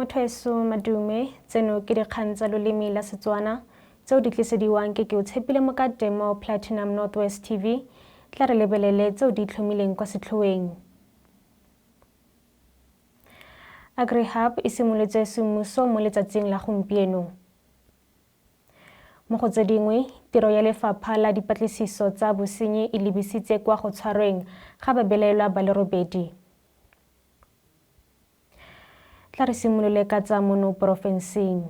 Motho madume, tseno ke dikgang tsa loleme la Setswana tseo di tlisediwang ke ke o tshepile mokate mo Platinum Northwest TV. Tla re lebelele tseo di tlhomileng kwa setlhoeng. AgriHub e simolotse semmuso mo letsatsing la gompieno. Mo go tse dingwe, tiro ya Lefapha la Dipatlisiso tsa Bosenyi e lebisitse kwa go tshwarweng ga babelaelwa ba le robedi. Tla re simolole ka tsa mono porofenseng.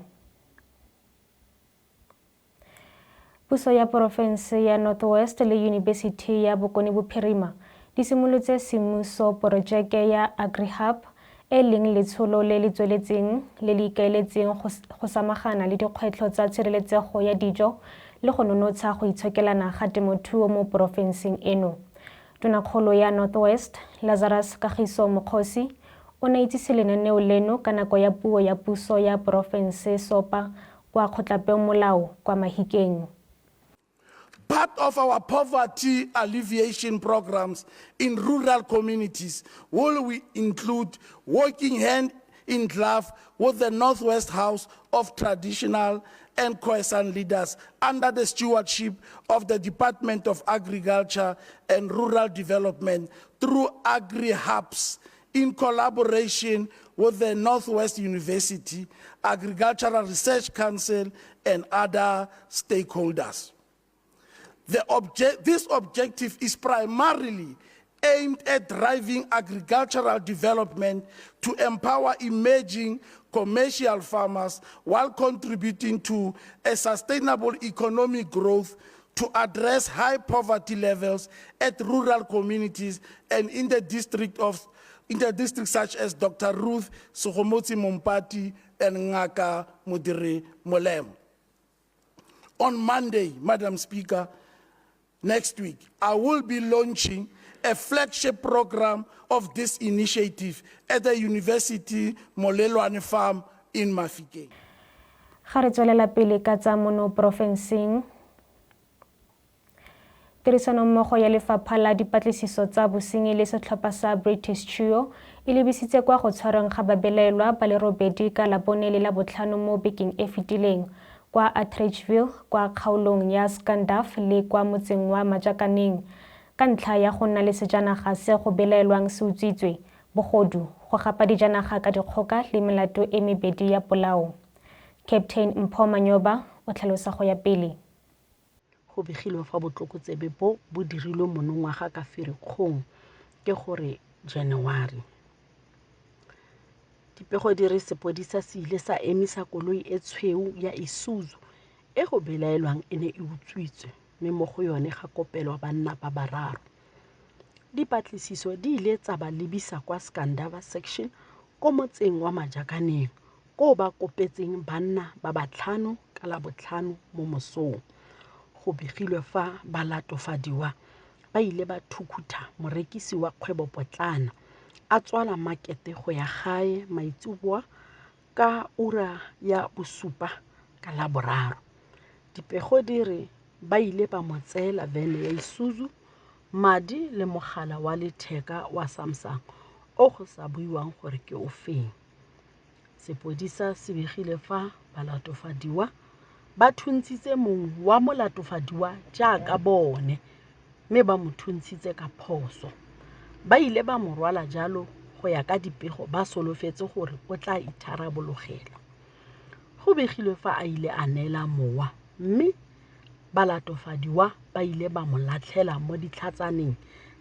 Puso ya porofense ya North West le Yunibesithi ya Bokone Bophirima di simolotse semmuso porojeke ya AgriHub e leng letsholo le le tsweletseng le le ikaeletseng go samagana le dikgwetlho tsa tshireletsego ya dijo le go nonotsha go itshokelana ga temothuo mo porofenseng eno. Tonakgolo ya North West, Lazarus Kagiso Mokgosi, o ne a itsise lenaneo leno ka nako ya puo ya puso ya porofense SOPA kwa kgotlapeomolao kwa Mahikeng. Part of our poverty alleviation programs in rural communities will we include working hand in glove with the Northwest House of Traditional and Khoisan Leaders under the stewardship of the Department of Agriculture and Rural Development through Agri-Hubs in collaboration with the Northwest University, Agricultural Research Council, and other stakeholders. This objective is primarily aimed at driving agricultural development to empower emerging commercial farmers while contributing to a sustainable economic growth to address high poverty levels at rural communities and in the district of in the districts such as Dr. Ruth Segomotsi Mompati and Ngaka Modiri Molemo. On Monday, Madam Speaker, next week, I will be launching a flagship program of this initiative at the University Molelwane Farm in Mafikeng. Ga re tswelela pele ka tsa mono porofenseng, Tirisanommogo ya Lefapha la Dipatlisiso tsa Bosenyi le setlhopha sa British Trio e lebisitse kwa go tshwarweng ga babelaelwa ba le robedi ka Labone le Labotlhano mo bekeng e fetileng kwa Atteridgeville kwa kgaolong ya Scandaf le kwa motseng wa Majakaneng ka ntlha ya go nna le sejanaga se go belaelwang se utswitswe, bogodu, go gapa dijanaga ka dikgoka le melato e mebedi ya polao. Captain Mpho Manyoba o tlhalosa go ya pele. Go begilwe fa botlokotsebe bo bo dirilwe monongwaga ka Ferikgong, ke gore January. Dipego di re sepodisa se ile sa emisa koloi e tshweu ya Isuzu e go belaelwang e ne e utswitswe mme mo go yone ga kopelwa banna ba bararo. Dipatlisiso di ile tsa ba lebisa kwa Skandava section ko motseng wa Majakaneng koo ba kopetseng banna ba batlhano ka Labotlhano mo mosong. Go begilwe fa balatofadiwa ba ile ba thukhutha morekisi wa kgwebopotlana a tswala makete go ya gae maitseboa ka ura ya bosupa ka Laboraro. Dipego di re ba ile ba mo tseela vene ya Isuzu, madi le mogala wa letheka wa Samsung o go sa buiwang gore ke o feng. Sepodisa se begile fa balatofadiwa ba thuntshitse mongwe wa molatofadiwa jaaka bone mme ba mo thuntshitse ka phoso. Ba ile ba mo rwala jalo go ya ka dipego ba solofetse gore o tla itharabologela. Go begilwe fa a ile a neela mowa mme balatofadiwa ba ile ba mo latlhela mo ditlhatsaneng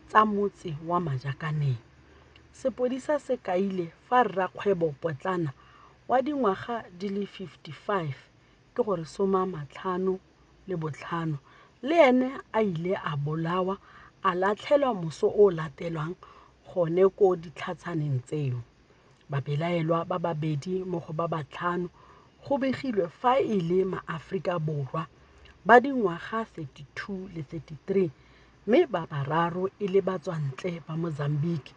tsa motse wa Majakaneng. Sepodisa se kaile fa rrakgwebo potlana wa dingwaga di le 55, ke gore 55, le ene a ile a bolawa a latlhelwa moso o latelang gone ko ditlhatshaneng tseo. Babelaelwa ba babedi mo go ba batlhano go begilwe fa e le maAforika Borwa ba dingwaga 32 le 33 mme ba bararo e le batswantle ba Mozambique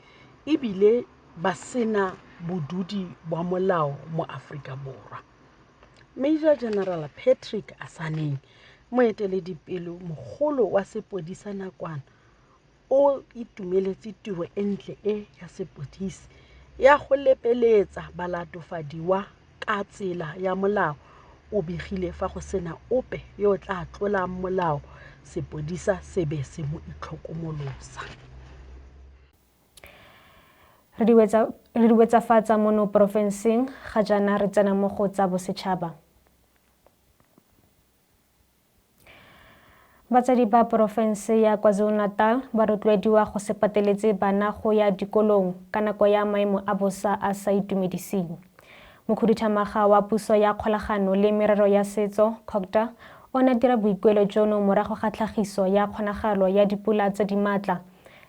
ebile ba sena bodudi bwa molao mo Aforika Borwa. Major General Patrick Asaneng, moeteledipele mogolo wa sepodisa nakwana, o itumeletse tiro e ntle e ya sepodisi ya go lepeletsa balatofadiwa ka tsela ya molao o begile fa go sena ope yo o tla tlolang molao sepodisa se be se mo itlhokomolosa. Re di wetsafatsa mono porofenseng ga jaana re tsena mo go tsa bosetšhaba. Batsadi ba porofense ya KwaZulu-Natal ba rotloediwa go se pateletse bana go ya dikolong ka nako ya maemo a bosa a sa itumediseng. Mokhuduthamaga wa puso ya kgolagano le merero ya setso, COGTA, o ne a dira boikuelo jono morago ga tlhagiso ya kgonagalo ya dipula tse di maatla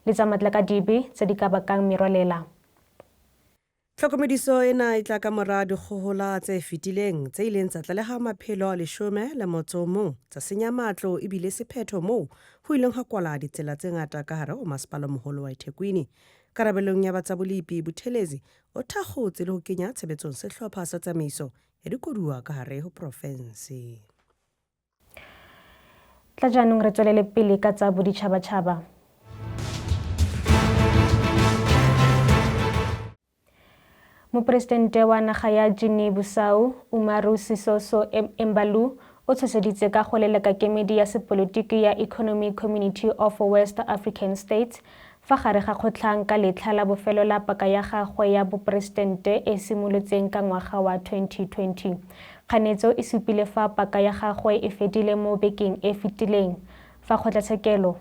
le tsa matlakadibe tse di ka bakang merwalela. Tlhokomediso ena e tla ka mora dikgohola tse fetileng tse ileng tsa tlaleha maphelo a leshome le motso o mong, tsa senya matlo ebile sephetho moo ho ileng ha kwala ditsela tse ngata ka hare ho masepala o moholo wa eThekwini. Karabelong ya ba tsa bolepi, Buthelezi o thakgotse le ho kenya tshebetsong sehlopha sa tsamaiso ya dikoduwa ka hare ho profense. Tla jaanong re tswelele pele ka tsa boditšhabatšhaba. Moporesidente wa naga ya Guinea Bissau, Umaru Sissoco Embaló, o tshoseditse ka go leleka kemedi ya sepolotiki ya Economic Community of West African States fa gare ga kgotlhang ka letlha la bofelo la paka ya gagwe ya boporesidente e simolotseng ka ngwaga wa 2020. Kganetso e supile fa paka ya gagwe e fedile mo bekeng e fetileng, fa kgotlatshekelo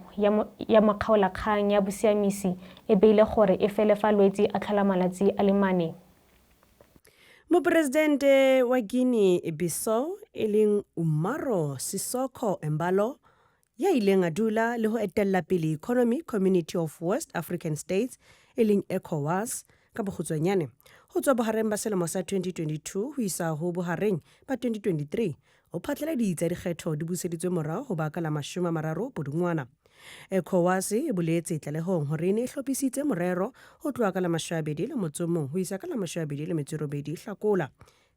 ya makgaolakgang ya bosiamisi e beile gore e fele fa Lwetsi a tlhola malatsi a le mane. Moporesidente wa Guinea Bissau e leng Umaro Sissoco Embaló ya ileng a dula le ho etella pele Economic Community of West African States e leng ECOWAS ka bokgutshwanyane ho tswa bohareng ba selemo sa 2022 ho isa ho bohareng ba 2023 o phatlaladitse dikgetho di buseditswe morao ho ba ka la 30 Pudungwana. ECOWAS e boletse tlalehong hore e ne e hlophisitse morero ho tloha ka la 21 ho isa ka la 28 Hlakola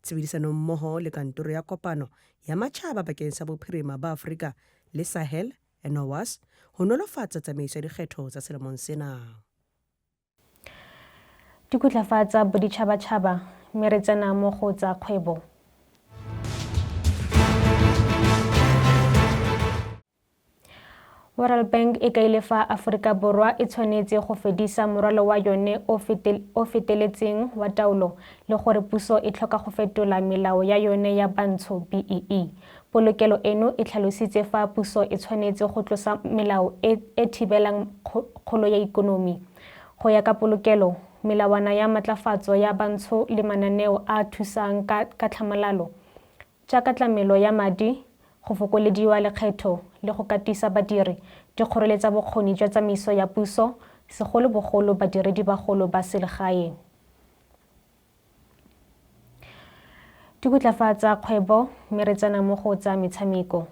tshebedisanong mmoho le kantoro ya kopano ya matjhaba bakeng sa bophirima ba Afrika le Sahel ECOWAS ho nolofatsa tsamaiso ya dikgetho tsa selemong sena. Dikhutlafatsa boditšhabatšhaba mme re tsena mo go tsa kgwebo. World Bank e kaile fa Aforika Borwa e tshwanetse go fedisa morwalo wa yone o feteletseng wa taolo le gore puso e tlhoka go fetola melao ya yone ya bantsho BEE. Polokelo eno e tlhalositse fa puso e tshwanetse go tlosa melao e thibelang kgolo ya ikonomi. Go ya ka polokelo, melawana ya matlafatso ya bantsho le mananeo a thusang ka tlhamalalo jaaka tlamelo ya madi, go fokolediwa lekgetho le go katisa badiri di kgoreletsa bokgoni jwa tsamaiso ya puso, segolobogolo badiredibagolo ba selegae. Dikhutlafatsa kgwebo mme re tsena mo go tsa metshameko.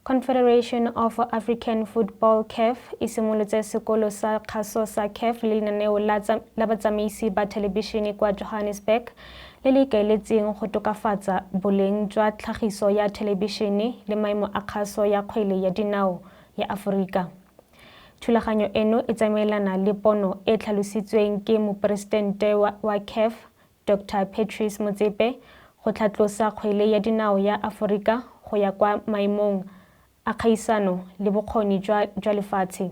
Confederation of African Football CAF e simolotse sekolo sa kgaso sa CAF le lenaneo la batsamaisi ba thelebišene kwa Johannesburg le le ikaeletseng go tokafatsa boleng jwa tlhagiso ya thelebišene le maemo a kgaso ya kgwele ya dinao ya Aforika. Thulaganyo eno e tsamaelana le pono e tlhalositsweng ke moporesidente wa CAF Dr. Patrice Motsepe go tlhatlosa kgwele ya dinao ya Aforika go ya kwa maemong a kgaisano le bokgoni jwa lefatshe.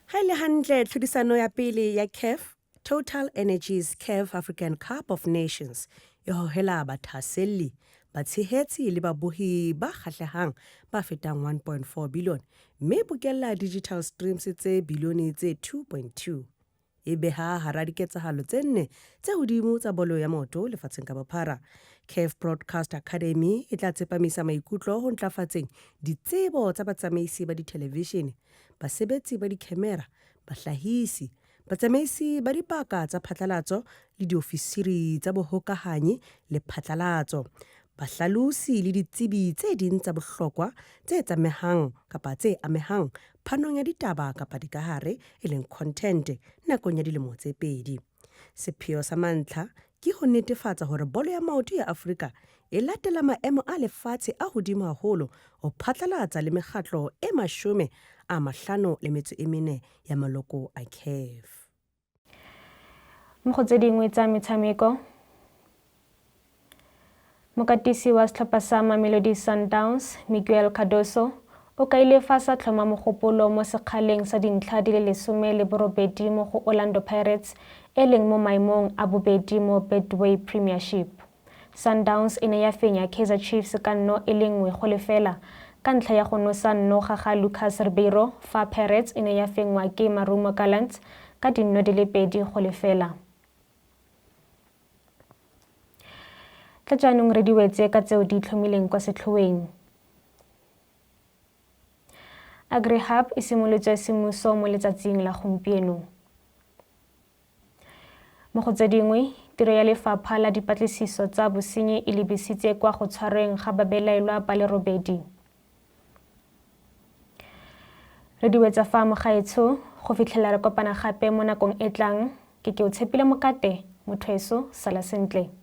Ha e le hantle tlhodisano ya pele ya CAF Total Energies CAF African Cup of Nations e hohela bathahaselli, batshehetsi le babohi ba kgahlehang ba fetang 1.4 billion mme bokella digital streams tse bilione tse 2.2. E beha hara diketsahalo tse nne tse hodimo tsa bolo ya maoto lefatsheng ka bophara. CAF Broadcast Academy e tla tsepamisa maikutlo ho ntlafatseng ditsebo tsa batsamaisi ba dithelevishene, basebetsi ba dikhemera, bahlahisi, batsamaisi ba dipaka tsa phatlalatso le diofisiri tsa bohokahanyi le phatlalatso, bahlalosi le ditsebi tse ding tsa bohlokwa tse tsamehang kapa tse amehang phanong ya ditaba kapa dikahare e leng content nakong ya dilemo tse pedi. Sepheo sa mantlha ke ho netefatsa hore bolo ya maoto ya Afrika e latela maemo a lefatshe a hodimo haholo ho phatlalatsa le mekgatlo e 54 ya maloko a CAF. Mo go tse dingwe tsa metshameko, mokatisi wa setlhopha sa Mamelodi Sundowns, Miguel Cardoso, o kaile fa sa tlhoma mogopolo mo sekgaleng sa dintlha di le 18 mo go Orlando Pirates e leng mo maemong a bobedi mo Betway Premiership. Sundowns e ne ya fenya Kaizer Chiefs ka nno e le 1-0 ka ntlha ya go nosa nno ga ga Lucas Ribeiro fa Pirates e ne ya fenngwa ke Marumo Gallants ka dinno di le 2-0. Tla jaanong re di wetse ka tseo di itlhomileng kwa setlhoeng. AgriHub e simolotswe semmuso mo letsatsing la gompieno. Mo go tse dingwe, tiro ya lefapha la dipatlisiso tsa bosenyi e lebisitse kwa go tshwarweng ga babelaelwa ba le robedi. Re di wetsa fa mogaetsho go fitlhela re kopana gape mo nakong e tlang ke ke o tshepile mokate motho eso sala sentle.